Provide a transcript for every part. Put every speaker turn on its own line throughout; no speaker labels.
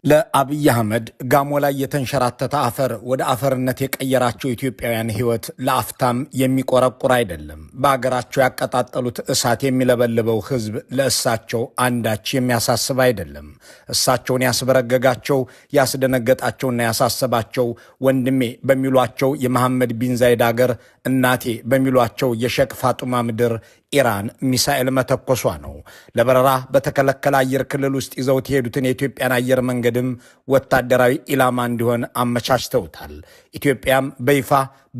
ለአብይ አህመድ ጋሞ ላይ የተንሸራተተ አፈር ወደ አፈርነት የቀየራቸው ኢትዮጵያውያን ሕይወት ለአፍታም የሚቆረቁር አይደለም። በአገራቸው ያቀጣጠሉት እሳት የሚለበልበው ሕዝብ ለእሳቸው አንዳች የሚያሳስብ አይደለም። እሳቸውን ያስበረገጋቸው፣ ያስደነገጣቸውና ያሳሰባቸው ወንድሜ በሚሏቸው የመሐመድ ቢን ዛይድ አገር፣ እናቴ በሚሏቸው የሼክ ፋጡማ ምድር ኢራን ሚሳኤል መተኮሷ ነው። ለበረራ በተከለከለ አየር ክልል ውስጥ ይዘውት የሄዱትን የኢትዮጵያን አየር መንገድም ወታደራዊ ኢላማ እንዲሆን አመቻችተውታል። ኢትዮጵያም በይፋ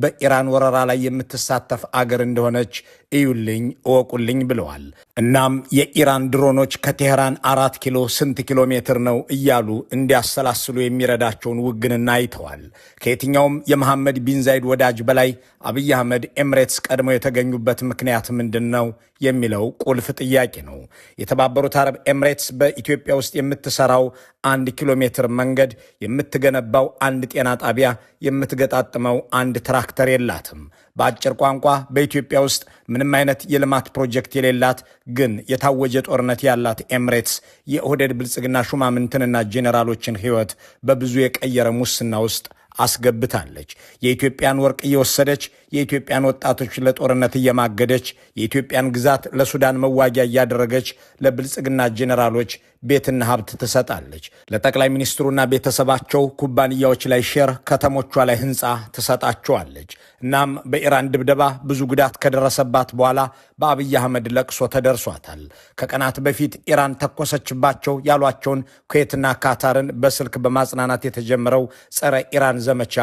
በኢራን ወረራ ላይ የምትሳተፍ አገር እንደሆነች እዩልኝ እወቁልኝ ብለዋል። እናም የኢራን ድሮኖች ከቴህራን 4 ኪሎ ስንት ኪሎ ሜትር ነው እያሉ እንዲያሰላስሉ የሚረዳቸውን ውግንና አይተዋል። ከየትኛውም የመሐመድ ቢን ዛይድ ወዳጅ በላይ አብይ አህመድ ኤምሬትስ ቀድመው የተገኙበት ምክንያት ምንድን ነው የሚለው ቁልፍ ጥያቄ ነው። የተባበሩት አረብ ኤምሬትስ በኢትዮጵያ ውስጥ የምትሰራው 1 ኪሎ ሜትር መንገድ፣ የምትገነባው አንድ ጤና ጣቢያ፣ የምትገጣጥመው አንድ ትራክተር የላትም። በአጭር ቋንቋ በኢትዮጵያ ውስጥ ምንም አይነት የልማት ፕሮጀክት የሌላት ግን የታወጀ ጦርነት ያላት ኤምሬትስ የኦህዴድ ብልጽግና ሹማምንትንና ጄኔራሎችን ሕይወት በብዙ የቀየረ ሙስና ውስጥ አስገብታለች። የኢትዮጵያን ወርቅ እየወሰደች፣ የኢትዮጵያን ወጣቶች ለጦርነት እየማገደች፣ የኢትዮጵያን ግዛት ለሱዳን መዋጊያ እያደረገች ለብልጽግና ጄኔራሎች ቤትና ሀብት ትሰጣለች። ለጠቅላይ ሚኒስትሩና ቤተሰባቸው ኩባንያዎች ላይ share፣ ከተሞቿ ላይ ህንፃ ትሰጣቸዋለች። እናም በኢራን ድብደባ ብዙ ጉዳት ከደረሰባት በኋላ በአብይ አህመድ ለቅሶ ተደርሷታል። ከቀናት በፊት ኢራን ተኮሰችባቸው ያሏቸውን ኩዌትና ካታርን በስልክ በማጽናናት የተጀመረው ጸረ ኢራን ዘመቻ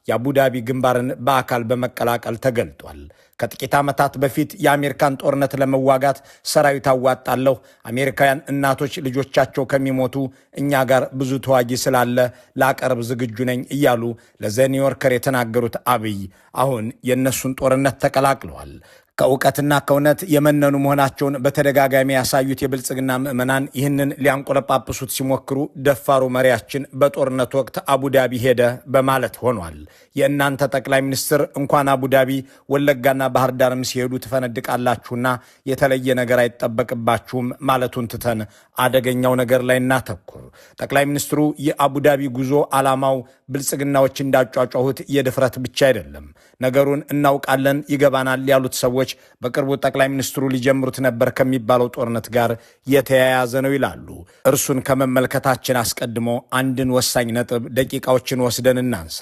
የአቡዳቢ ግንባርን በአካል በመቀላቀል ተገልጧል። ከጥቂት ዓመታት በፊት የአሜሪካን ጦርነት ለመዋጋት ሰራዊት አዋጣለሁ፣ አሜሪካውያን እናቶች ልጆቻቸው ከሚሞቱ እኛ ጋር ብዙ ተዋጊ ስላለ ላቀርብ ዝግጁ ነኝ እያሉ ለ The New Yorker የተናገሩት አብይ አሁን የእነሱን ጦርነት ተቀላቅለዋል። ከእውቀትና ከእውነት የመነኑ መሆናቸውን በተደጋጋሚ ያሳዩት የብልጽግና ምዕመናን ይህንን ሊያንቆለጳጵሱት ሲሞክሩ ደፋሩ መሪያችን በጦርነት ወቅት አቡዳቢ ሄደ በማለት ሆኗል። የእናንተ ጠቅላይ ሚኒስትር እንኳን አቡዳቢ ወለጋና ባህር ዳርም ሲሄዱ ትፈነድቃላችሁና የተለየ ነገር አይጠበቅባችሁም ማለቱን ትተን አደገኛው ነገር ላይ እናተኩር። ጠቅላይ ሚኒስትሩ የአቡዳቢ ጉዞ ዓላማው ብልጽግናዎች እንዳጯጯሁት የድፍረት ብቻ አይደለም። ነገሩን እናውቃለን፣ ይገባናል ያሉት ሰዎች በቅርቡ ጠቅላይ ሚኒስትሩ ሊጀምሩት ነበር ከሚባለው ጦርነት ጋር የተያያዘ ነው ይላሉ። እርሱን ከመመልከታችን አስቀድሞ አንድን ወሳኝ ነጥብ ደቂቃዎችን ወስደን እናንሳ።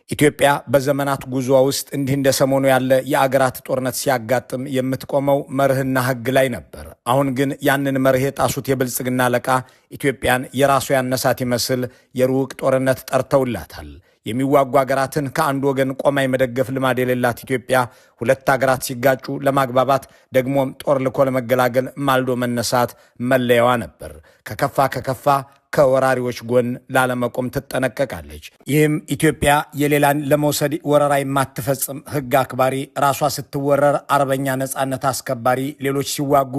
ኢትዮጵያ በዘመናት ጉዞዋ ውስጥ እንዲህ እንደ ሰሞኑ ያለ የአገራት ጦርነት ሲያጋጥም የምትቆመው መርህና ሕግ ላይ ነበር። አሁን ግን ያንን መርህ የጣሱት የብልጽግና አለቃ ኢትዮጵያን የራሱ ያነሳት ይመስል የሩቅ ጦርነት ጠርተውላታል። የሚዋጉ አገራትን ከአንድ ወገን ቆማ የመደገፍ ልማድ የሌላት ኢትዮጵያ ሁለት አገራት ሲጋጩ ለማግባባት፣ ደግሞም ጦር ልኮ ለመገላገል ማልዶ መነሳት መለያዋ ነበር። ከከፋ ከከፋ ከወራሪዎች ጎን ላለመቆም ትጠነቀቃለች። ይህም ኢትዮጵያ የሌላን ለመውሰድ ወረራ የማትፈጽም ሕግ አክባሪ፣ ራሷ ስትወረር አርበኛ ነጻነት አስከባሪ፣ ሌሎች ሲዋጉ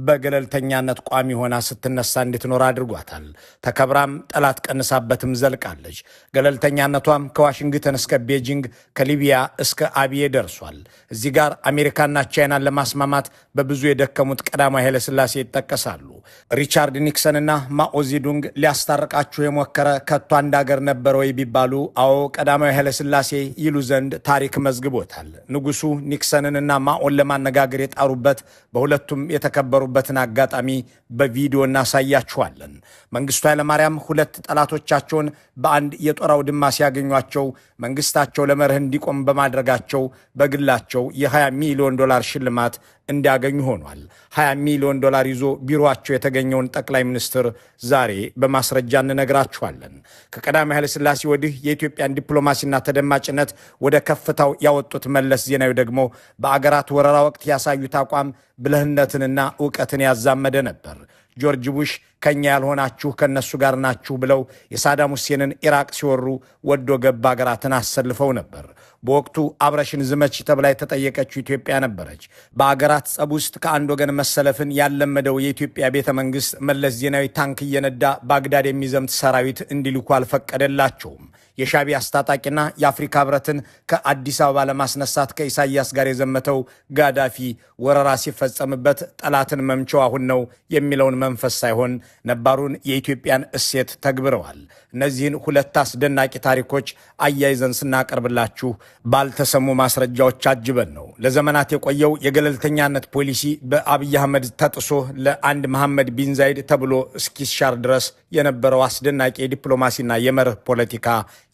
በገለልተኛነት ቋሚ ሆና ስትነሳ እንድትኖር አድርጓታል። ተከብራም ጠላት ቀንሳበትም ዘልቃለች። ገለልተኛነቷም ከዋሽንግተን እስከ ቤጂንግ፣ ከሊቢያ እስከ አብዬ ደርሷል። እዚህ ጋር አሜሪካና ቻይናን ለማስማማት በብዙ የደከሙት ቀዳማዊ ኃይለሥላሴ ይጠቀሳሉ። ሪቻርድ ኒክሰንና ማኦ ዜዱንግ ሊያስታርቃችሁ የሞከረ ከቶ አንድ አገር ነበር ወይ ቢባሉ አዎ፣ ቀዳማዊ ኃይለሥላሴ ይሉ ዘንድ ታሪክ መዝግቦታል። ንጉሱ ኒክሰንንና ማኦን ለማነጋገር የጣሩበት፣ በሁለቱም የተከበሩበትን አጋጣሚ በቪዲዮ እናሳያችኋለን። መንግስቱ ኃይለማርያም ሁለት ጠላቶቻቸውን በአንድ የጦር አውድማ ሲያገኟቸው መንግስታቸው ለመርህ እንዲቆም በማድረጋቸው በግላቸው የ20 ሚሊዮን ዶላር ሽልማት እንዲያገኙ ሆኗል። 20 ሚሊዮን ዶላር ይዞ ቢሮአቸው የተገኘውን ጠቅላይ ሚኒስትር ዛሬ በማስረጃ እንነግራችኋለን። ከቀዳማዊ ኃይለሥላሴ ወዲህ የኢትዮጵያን ዲፕሎማሲና ተደማጭነት ወደ ከፍታው ያወጡት መለስ ዜናዊ ደግሞ በአገራት ወረራ ወቅት ያሳዩት አቋም ብልህነትንና እውቀትን ያዛመደ ነበር። ጆርጅ ቡሽ ከኛ ያልሆናችሁ ከነሱ ጋር ናችሁ ብለው የሳዳም ሁሴንን ኢራቅ ሲወሩ ወዶ ገብ ሀገራትን አሰልፈው ነበር። በወቅቱ አብረሽን ዝመች ተብላ የተጠየቀችው ኢትዮጵያ ነበረች። በአገራት ጸብ ውስጥ ከአንድ ወገን መሰለፍን ያለመደው የኢትዮጵያ ቤተ መንግስት መለስ ዜናዊ ታንክ እየነዳ ባግዳድ የሚዘምት ሰራዊት እንዲልኩ አልፈቀደላቸውም። የሻዕቢያ አስታጣቂና የአፍሪካ ህብረትን ከአዲስ አበባ ለማስነሳት ከኢሳያስ ጋር የዘመተው ጋዳፊ ወረራ ሲፈጸምበት ጠላትን መምቸው አሁን ነው የሚለውን መንፈስ ሳይሆን ነባሩን የኢትዮጵያን እሴት ተግብረዋል። እነዚህን ሁለት አስደናቂ ታሪኮች አያይዘን ስናቀርብላችሁ ባልተሰሙ ማስረጃዎች አጅበን ነው። ለዘመናት የቆየው የገለልተኛነት ፖሊሲ በአብይ አህመድ ተጥሶ ለአንድ መሐመድ ቢን ዛይድ ተብሎ እስኪሻር ድረስ የነበረው አስደናቂ የዲፕሎማሲና የመርህ ፖለቲካ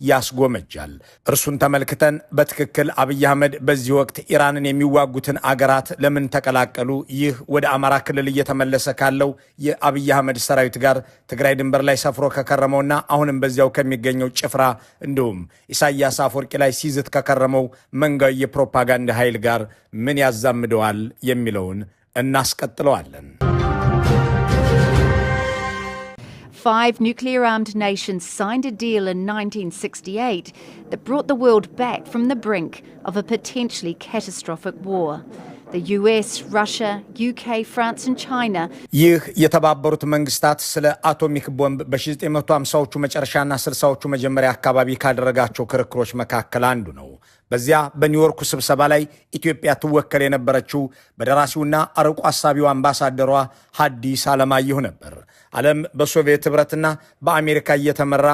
ያስጎመጃል። እርሱን ተመልክተን በትክክል አብይ አህመድ በዚህ ወቅት ኢራንን የሚዋጉትን አገራት ለምን ተቀላቀሉ? ይህ ወደ አማራ ክልል እየተመለሰ ካለው የአብይ አህመድ ሰራዊት ጋር ትግራይ ድንበር ላይ ሰፍሮ ከከረመውና አሁንም በዚያው ከሚገኘው ጭፍራ እንዲሁም ኢሳያስ አፈወርቂ ላይ ሲዝት ከከረመው መንጋዊ የፕሮፓጋንዳ ኃይል ጋር ምን ያዛምደዋል የሚለውን እናስቀጥለዋለን።
Five nuclear-armed nations signed a deal in 1968 that brought the world back from the brink of a potentially catastrophic war. The US, Russia, UK, France and China.
ይህ የተባበሩት መንግስታት ስለ አቶሚክ ቦምብ በ1950ዎቹ መጨረሻና 60ዎቹ መጀመሪያ አካባቢ ካደረጋቸው ክርክሮች መካከል አንዱ ነው። በዚያ በኒውዮርኩ ስብሰባ ላይ ኢትዮጵያ ትወከል የነበረችው በደራሲውና አርቆ አሳቢው አምባሳደሯ ሐዲስ ዓለማየሁ ነበር። ዓለም በሶቪየት ህብረትና በአሜሪካ እየተመራ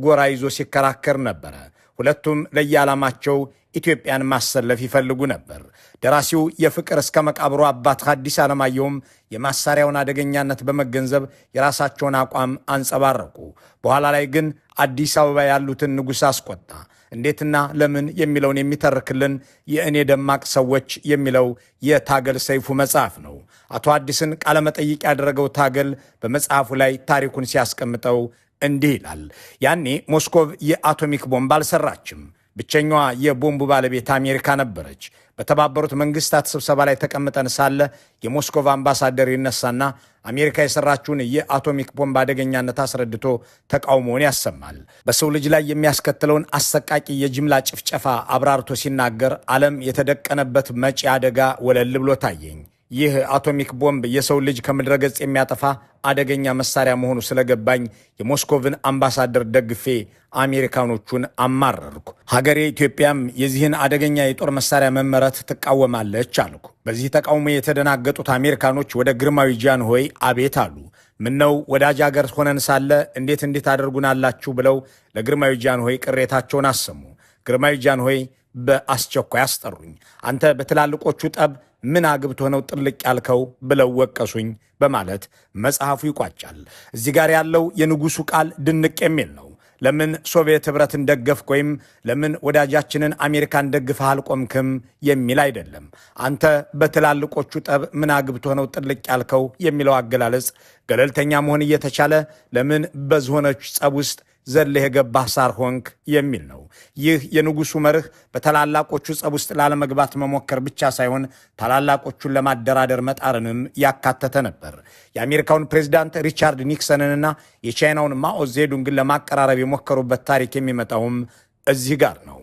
ጎራ ይዞ ሲከራከር ነበረ። ሁለቱም ለየዓላማቸው ኢትዮጵያን ማሰለፍ ይፈልጉ ነበር። ደራሲው የፍቅር እስከ መቃብሩ አባት ሐዲስ ዓለማየሁም የማሳሪያውን አደገኛነት በመገንዘብ የራሳቸውን አቋም አንጸባረቁ። በኋላ ላይ ግን አዲስ አበባ ያሉትን ንጉሥ አስቆጣ። እንዴትና ለምን የሚለውን የሚተርክልን የእኔ ደማቅ ሰዎች የሚለው የታገል ሰይፉ መጽሐፍ ነው። አቶ ሐዲስን ቃለመጠይቅ ያደረገው ታገል በመጽሐፉ ላይ ታሪኩን ሲያስቀምጠው እንዲህ ይላል። ያኔ ሞስኮቭ የአቶሚክ ቦምብ አልሰራችም። ብቸኛዋ የቦምቡ ባለቤት አሜሪካ ነበረች። በተባበሩት መንግስታት ስብሰባ ላይ ተቀምጠን ሳለ የሞስኮቭ አምባሳደር ይነሳና አሜሪካ የሰራችውን የአቶሚክ ቦምብ አደገኛነት አስረድቶ ተቃውሞውን ያሰማል። በሰው ልጅ ላይ የሚያስከትለውን አሰቃቂ የጅምላ ጭፍጨፋ አብራርቶ ሲናገር ዓለም የተደቀነበት መጪ አደጋ ወለል ብሎ ታየኝ። ይህ አቶሚክ ቦምብ የሰው ልጅ ከምድረገጽ የሚያጠፋ አደገኛ መሳሪያ መሆኑ ስለገባኝ የሞስኮቭን አምባሳደር ደግፌ አሜሪካኖቹን አማረርኩ። ሀገሬ ኢትዮጵያም የዚህን አደገኛ የጦር መሳሪያ መመረት ትቃወማለች አልኩ። በዚህ ተቃውሞ የተደናገጡት አሜሪካኖች ወደ ግርማዊ ጃንሆይ አቤት አሉ። ምነው ወዳጅ ሀገር ሆነን ሳለ እንዴት እንዴት አደርጉናላችሁ ብለው ለግርማዊ ጃንሆይ ቅሬታቸውን አሰሙ። ግርማዊ ጃንሆይ በአስቸኳይ አስጠሩኝ። አንተ በትላልቆቹ ጠብ ምን አግብቶ ነው ጥልቅ ያልከው ብለው ወቀሱኝ በማለት መጽሐፉ ይቋጫል። እዚህ ጋር ያለው የንጉሱ ቃል ድንቅ የሚል ነው። ለምን ሶቪየት ህብረትን ደገፍክ ወይም ለምን ወዳጃችንን አሜሪካን ደግፈህ አልቆምክም የሚል አይደለም። አንተ በትላልቆቹ ጠብ ምን አግብቶ ነው ጥልቅ ያልከው የሚለው አገላለጽ ገለልተኛ መሆን እየተቻለ ለምን በዝሆኖች ጸብ ውስጥ ዘለህ የገባህ ሳር ሆንክ የሚል ነው። ይህ የንጉሱ መርህ በታላላቆቹ ጸብ ውስጥ ላለመግባት መሞከር ብቻ ሳይሆን ታላላቆቹን ለማደራደር መጣርንም ያካተተ ነበር። የአሜሪካውን ፕሬዝዳንት ሪቻርድ ኒክሰንንና የቻይናውን ማኦ ዜዱንግን ለማቀራረብ የሞከሩበት ታሪክ የሚመጣውም እዚህ ጋር ነው።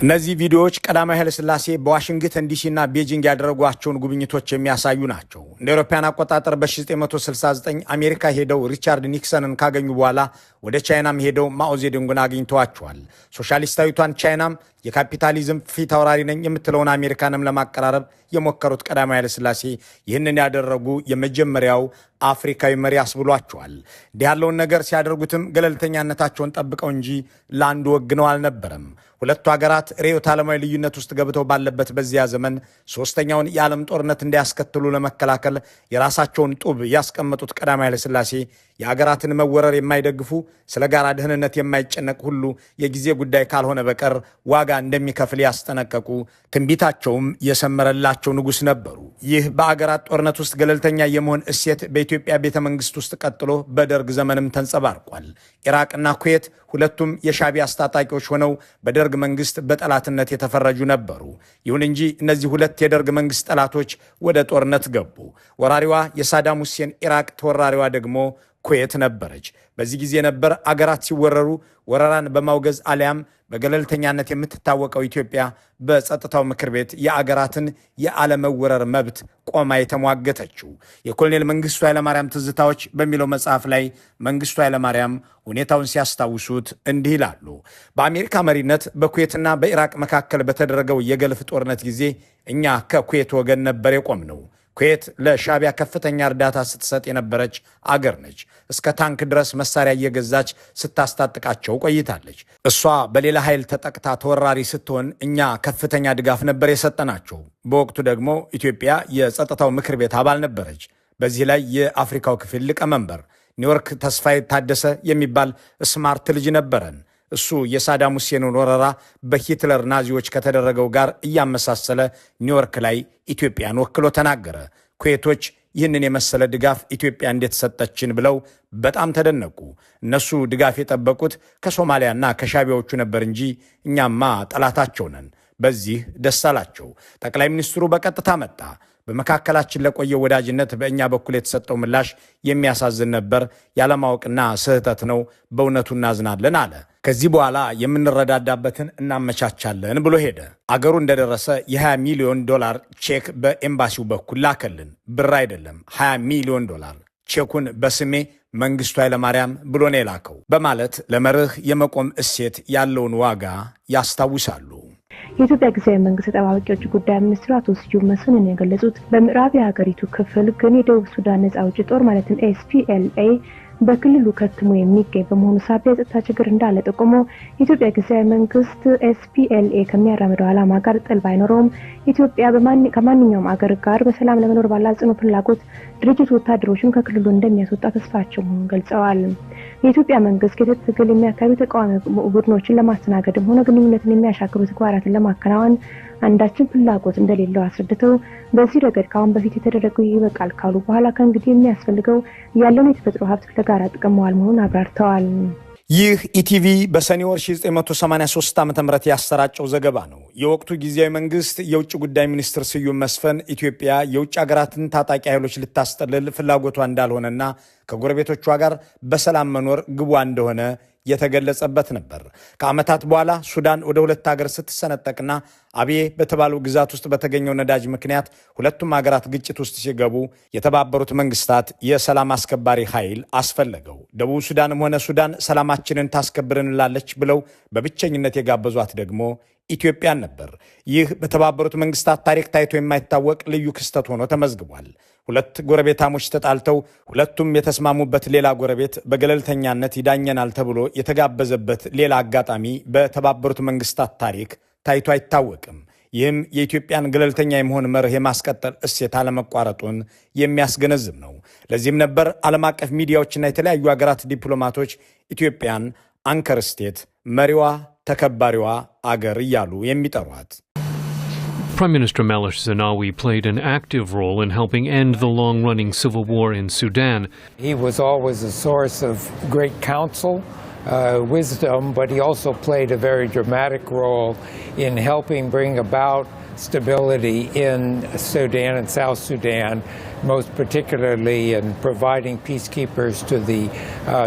እነዚህ ቪዲዮዎች ቀዳማዊ ኃይለ ሥላሴ በዋሽንግተን ዲሲና ቤጂንግ ያደረጓቸውን ጉብኝቶች የሚያሳዩ ናቸው። እንደ አውሮፓውያን አቆጣጠር በ1969 አሜሪካ ሄደው ሪቻርድ ኒክሰንን ካገኙ በኋላ ወደ ቻይናም ሄደው ማኦ ዜዱንግን አግኝተዋቸዋል። ሶሻሊስታዊቷን ቻይናም የካፒታሊዝም ፊት አውራሪ ነኝ የምትለውን አሜሪካንም ለማቀራረብ የሞከሩት ቀዳማዊ ኃይለ ሥላሴ ይህንን ያደረጉ የመጀመሪያው አፍሪካዊ መሪ አስብሏቸዋል። እንዲህ ያለውን ነገር ሲያደርጉትም ገለልተኛነታቸውን ጠብቀው እንጂ ለአንዱ ወግነው አልነበረም። ሁለቱ ሀገራት ርዕዮተ ዓለማዊ ልዩነት ውስጥ ገብተው ባለበት በዚያ ዘመን ሶስተኛውን የዓለም ጦርነት እንዳያስከትሉ ለመከላከል የራሳቸውን ጡብ ያስቀመጡት ቀዳማዊ ኃይለ ሥላሴ የሀገራትን መወረር የማይደግፉ፣ ስለ ጋራ ደህንነት የማይጨነቅ ሁሉ የጊዜ ጉዳይ ካልሆነ በቀር ዋጋ እንደሚከፍል ያስጠነቀቁ፣ ትንቢታቸውም የሰመረላቸው ንጉሥ ነበሩ። ይህ በአገራት ጦርነት ውስጥ ገለልተኛ የመሆን እሴት በኢትዮጵያ ቤተ መንግስት ውስጥ ቀጥሎ በደርግ ዘመንም ተንጸባርቋል። ኢራቅና ኩዌት ሁለቱም የሻዕቢያ አስታጣቂዎች ሆነው በደርግ መንግስት በጠላትነት የተፈረጁ ነበሩ። ይሁን እንጂ እነዚህ ሁለት የደርግ መንግስት ጠላቶች ወደ ጦርነት ገቡ። ወራሪዋ የሳዳም ሁሴን ኢራቅ፣ ተወራሪዋ ደግሞ ኩዌት ነበረች። በዚህ ጊዜ ነበር አገራት ሲወረሩ ወረራን በማውገዝ አሊያም በገለልተኛነት የምትታወቀው ኢትዮጵያ በጸጥታው ምክር ቤት የአገራትን የአለመወረር መብት ቆማ የተሟገተችው። የኮሎኔል መንግስቱ ኃይለማርያም ትዝታዎች በሚለው መጽሐፍ ላይ መንግስቱ ኃይለማርያም ሁኔታውን ሲያስታውሱት እንዲህ ይላሉ። በአሜሪካ መሪነት በኩዌትና በኢራቅ መካከል በተደረገው የገልፍ ጦርነት ጊዜ እኛ ከኩዌት ወገን ነበር የቆምነው። ኩዌት ለሻዕቢያ ከፍተኛ እርዳታ ስትሰጥ የነበረች አገር ነች። እስከ ታንክ ድረስ መሳሪያ እየገዛች ስታስታጥቃቸው ቆይታለች። እሷ በሌላ ኃይል ተጠቅታ ተወራሪ ስትሆን እኛ ከፍተኛ ድጋፍ ነበር የሰጠናቸው። በወቅቱ ደግሞ ኢትዮጵያ የጸጥታው ምክር ቤት አባል ነበረች። በዚህ ላይ የአፍሪካው ክፍል ሊቀመንበር ኒውዮርክ ተስፋዬ ታደሰ የሚባል smart ልጅ ነበረን። እሱ የሳዳም ሁሴንን ወረራ በሂትለር ናዚዎች ከተደረገው ጋር እያመሳሰለ ኒውዮርክ ላይ ኢትዮጵያን ወክሎ ተናገረ። ኩዌቶች ይህንን የመሰለ ድጋፍ ኢትዮጵያ እንዴት ሰጠችን ብለው በጣም ተደነቁ። እነሱ ድጋፍ የጠበቁት ከሶማሊያና ከሻቢያዎቹ ነበር እንጂ እኛማ ጠላታቸው ነን። በዚህ ደስ አላቸው። ጠቅላይ ሚኒስትሩ በቀጥታ መጣ። በመካከላችን ለቆየው ወዳጅነት በእኛ በኩል የተሰጠው ምላሽ የሚያሳዝን ነበር። ያለማወቅና ስህተት ነው። በእውነቱ እናዝናለን አለ። ከዚህ በኋላ የምንረዳዳበትን እናመቻቻለን ብሎ ሄደ። አገሩ እንደደረሰ የ20 ሚሊዮን ዶላር ቼክ በኤምባሲው በኩል ላከልን። ብር አይደለም፣ 20 ሚሊዮን ዶላር። ቼኩን በስሜ መንግስቱ ኃይለማርያም ብሎ ነው የላከው በማለት ለመርህ የመቆም እሴት ያለውን ዋጋ ያስታውሳሉ።
የኢትዮጵያ ጊዜያዊ መንግስት ተጠባባቂ የውጭ ጉዳይ ሚኒስትር አቶ ስዩም መስፍን የገለጹት በምዕራብ የሀገሪቱ ክፍል ግን የደቡብ ሱዳን ነጻ አውጪ ጦር ማለትም SPLA በክልሉ ከትሞ የሚገኝ በመሆኑ ሳቢያ የጸጥታ ችግር እንዳለ ጠቁሞ የኢትዮጵያ ጊዜያዊ መንግስት SPLA ከሚያራምደው ዓላማ ጋር ጥል ባይኖረውም ኢትዮጵያ ከማንኛውም አገር ጋር በሰላም ለመኖር ባላት ጽኑ ፍላጎት ድርጅቱ ወታደሮችን ከክልሉ እንደሚያስወጣ ተስፋቸው መሆኑን ገልጸዋል። የኢትዮጵያ መንግስት የትጥቅ ትግል የሚያካሂዱ ተቃዋሚ ቡድኖችን ለማስተናገድም ሆነ ግንኙነትን የሚያሻክሩ ተግባራትን ለማከናወን አንዳችም ፍላጎት እንደሌለው አስረድተው በዚህ ረገድ ከአሁን በፊት የተደረገው ይበቃል ካሉ በኋላ ከእንግዲህ የሚያስፈልገው ያለውን የተፈጥሮ ሀብት ለጋራ ጥቅም መዋል መሆኑን አብራርተዋል።
ይህ ኢቲቪ በሰኔ ወር 1983 ዓ.ም ያሰራጨው ዘገባ ነው። የወቅቱ ጊዜያዊ መንግስት የውጭ ጉዳይ ሚኒስትር ስዩም መስፍን ኢትዮጵያ የውጭ ሀገራትን ታጣቂ ኃይሎች ልታስጠልል ፍላጎቷ እንዳልሆነና ከጎረቤቶቿ ጋር በሰላም መኖር ግቧ እንደሆነ የተገለጸበት ነበር። ከዓመታት በኋላ ሱዳን ወደ ሁለት ሀገር ስትሰነጠቅና አብዬ በተባለው ግዛት ውስጥ በተገኘው ነዳጅ ምክንያት ሁለቱም ሀገራት ግጭት ውስጥ ሲገቡ የተባበሩት መንግስታት የሰላም አስከባሪ ኃይል አስፈለገው። ደቡብ ሱዳንም ሆነ ሱዳን ሰላማችንን ታስከብርንላለች ብለው በብቸኝነት የጋበዟት ደግሞ ኢትዮጵያን ነበር። ይህ በተባበሩት መንግስታት ታሪክ ታይቶ የማይታወቅ ልዩ ክስተት ሆኖ ተመዝግቧል። ሁለት ጎረቤታሞች ተጣልተው ሁለቱም የተስማሙበት ሌላ ጎረቤት በገለልተኛነት ይዳኘናል ተብሎ የተጋበዘበት ሌላ አጋጣሚ በተባበሩት መንግስታት ታሪክ ታይቶ አይታወቅም። ይህም የኢትዮጵያን ገለልተኛ የመሆን መርህ የማስቀጠል እሴት አለመቋረጡን የሚያስገነዝብ ነው። ለዚህም ነበር ዓለም አቀፍ ሚዲያዎችና የተለያዩ ሀገራት ዲፕሎማቶች ኢትዮጵያን anchor state፣ መሪዋ ተከባሪዋ አገር እያሉ የሚጠሯት።
Prime Minister Meles Zenawi played an active role in helping end the long-running civil war in Sudan.
He was always a source of great counsel, wisdom, but he also played a very dramatic role in helping bring about stability in Sudan and South Sudan, most particularly in providing peacekeepers to the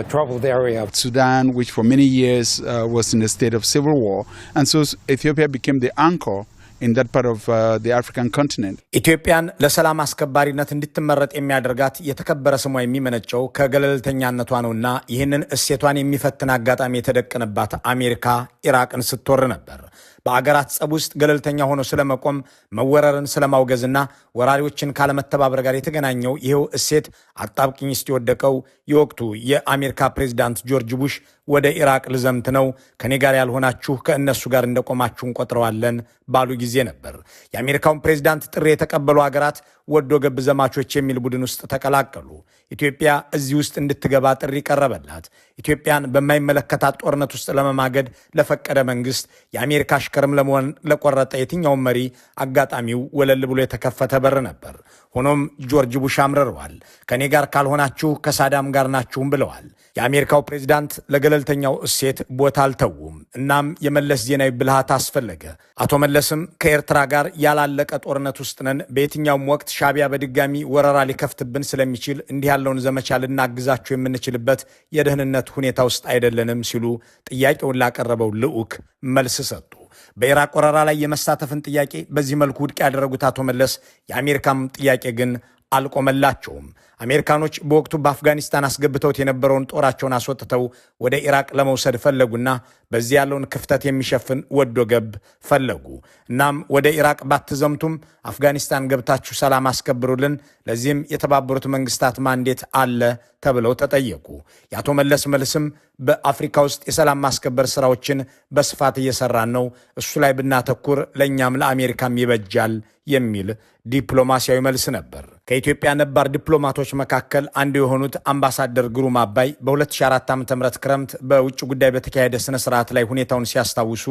troubled area.
Sudan, which for many years was in a state of civil war, and so Ethiopia became the anchor in that part of the African continent.
ኢትዮጵያን ለሰላም አስከባሪነት እንድትመረጥ የሚያደርጋት የተከበረ ስሟ የሚመነጨው ከገለልተኛነቷ ነውና ይህንን እሴቷን የሚፈትን አጋጣሚ የተደቀነባት አሜሪካ ኢራቅን ስትወር ነበር። በአገራት ጸብ ውስጥ ገለልተኛ ሆኖ ስለመቆም፣ መወረርን ስለማውገዝና ወራሪዎችን ካለመተባበር ጋር የተገናኘው ይኸው እሴት አጣብቅኝ ውስጥ የወደቀው የወቅቱ የአሜሪካ ፕሬዚዳንት ጆርጅ ቡሽ ወደ ኢራቅ ልዘምት ነው፣ ከኔ ጋር ያልሆናችሁ ከእነሱ ጋር እንደቆማችሁ እንቆጥረዋለን ባሉ ጊዜ ነበር። የአሜሪካውን ፕሬዚዳንት ጥሪ የተቀበሉ ሀገራት ወዶ ገብ ዘማቾች የሚል ቡድን ውስጥ ተቀላቀሉ። ኢትዮጵያ እዚህ ውስጥ እንድትገባ ጥሪ ቀረበላት። ኢትዮጵያን በማይመለከታት ጦርነት ውስጥ ለመማገድ ለፈቀደ መንግስት፣ የአሜሪካ አሽከርም ለመሆን ለቆረጠ የትኛውም መሪ አጋጣሚው ወለል ብሎ የተከፈተ በር ነበር። ሆኖም ጆርጅ ቡሽ አምርረዋል። ከኔ ጋር ካልሆናችሁ ከሳዳም ጋር ናችሁም ብለዋል። የአሜሪካው ፕሬዚዳንት ለገለልተኛው እሴት ቦታ አልተዉም። እናም የመለስ ዜናዊ ብልሃት አስፈለገ። አቶ መለስም ከኤርትራ ጋር ያላለቀ ጦርነት ውስጥ ነን፣ በየትኛውም ወቅት ሻዕቢያ በድጋሚ ወረራ ሊከፍትብን ስለሚችል እንዲህ ያለውን ዘመቻ ልናግዛችሁ የምንችልበት የደህንነት ሁኔታ ውስጥ አይደለንም ሲሉ ጥያቄውን ላቀረበው ልዑክ መልስ ሰጡ። በኢራቅ ወረራ ላይ የመሳተፍን ጥያቄ በዚህ መልኩ ውድቅ ያደረጉት አቶ መለስ የአሜሪካም ጥያቄ ግን አልቆመላቸውም። አሜሪካኖች በወቅቱ በአፍጋኒስታን አስገብተውት የነበረውን ጦራቸውን አስወጥተው ወደ ኢራቅ ለመውሰድ ፈለጉና በዚህ ያለውን ክፍተት የሚሸፍን ወዶ ገብ ፈለጉ። እናም ወደ ኢራቅ ባትዘምቱም አፍጋኒስታን ገብታችሁ ሰላም አስከብሩልን፣ ለዚህም የተባበሩት መንግስታት mandate አለ ተብለው ተጠየቁ። የአቶ መለስ መልስም በአፍሪካ ውስጥ የሰላም ማስከበር ስራዎችን በስፋት እየሰራን ነው፣ እሱ ላይ ብናተኩር ለእኛም ለአሜሪካም ይበጃል የሚል ዲፕሎማሲያዊ መልስ ነበር። ከኢትዮጵያ ነባር ዲፕሎማቶች መካከል አንዱ የሆኑት አምባሳደር ግሩም አባይ በ2004 ዓ.ም ክረምት በውጭ ጉዳይ በተካሄደ ስነ ስርዓት ላይ ሁኔታውን ሲያስታውሱ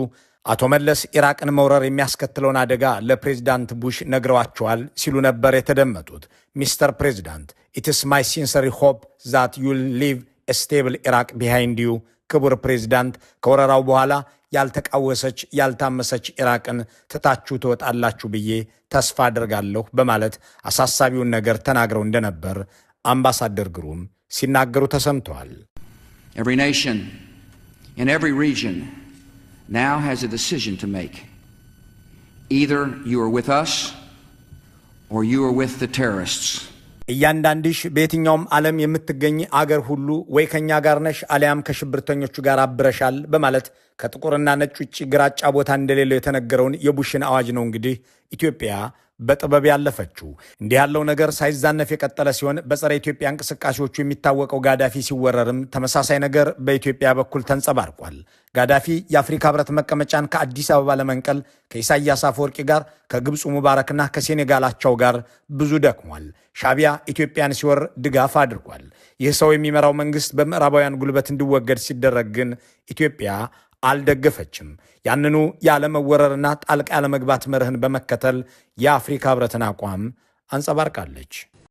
አቶ መለስ ኢራቅን መውረር የሚያስከትለውን አደጋ ለፕሬዚዳንት ቡሽ ነግረዋቸዋል ሲሉ ነበር የተደመጡት። "Mister President, it's my sincere hope that you'll leave stable Iraq behind you." ክቡር ፕሬዚዳንት፣ ከወረራው በኋላ ያልተቃወሰች ያልታመሰች ኢራቅን ትታችሁ ትወጣላችሁ ብዬ ተስፋ አድርጋለሁ በማለት አሳሳቢውን ነገር ተናግረው እንደነበር አምባሳደር ግሩም ሲናገሩ ተሰምተዋል።
Every nation in every region now has a decision to make. Either you are with us or you are with the terrorists.
እያንዳንድሽ በየትኛውም ዓለም የምትገኝ አገር ሁሉ ወይ ከኛ ጋር ነሽ አሊያም ከሽብርተኞቹ ጋር አብረሻል በማለት ከጥቁርና ነጭ ውጭ ግራጫ ቦታ እንደሌለው የተነገረውን የቡሽን አዋጅ ነው እንግዲህ ኢትዮጵያ በጥበብ ያለፈችው። እንዲህ ያለው ነገር ሳይዛነፍ የቀጠለ ሲሆን በጸረ ኢትዮጵያ እንቅስቃሴዎቹ የሚታወቀው ጋዳፊ ሲወረርም ተመሳሳይ ነገር በኢትዮጵያ በኩል ተንጸባርቋል። ጋዳፊ የአፍሪካ ሕብረት መቀመጫን ከአዲስ አበባ ለመንቀል ከኢሳያስ አፈወርቂ ጋር፣ ከግብፁ ሙባረክና ከሴኔጋል አቻው ጋር ብዙ ደክሟል። ሻዕቢያ ኢትዮጵያን ሲወር ድጋፍ አድርጓል። ይህ ሰው የሚመራው መንግስት በምዕራባውያን ጉልበት እንዲወገድ ሲደረግ ግን ኢትዮጵያ አልደገፈችም። ያንኑ ያለመወረርና ጣልቃ ያለመግባት መርህን በመከተል የአፍሪካ ሕብረትን አቋም አንጸባርቃለች።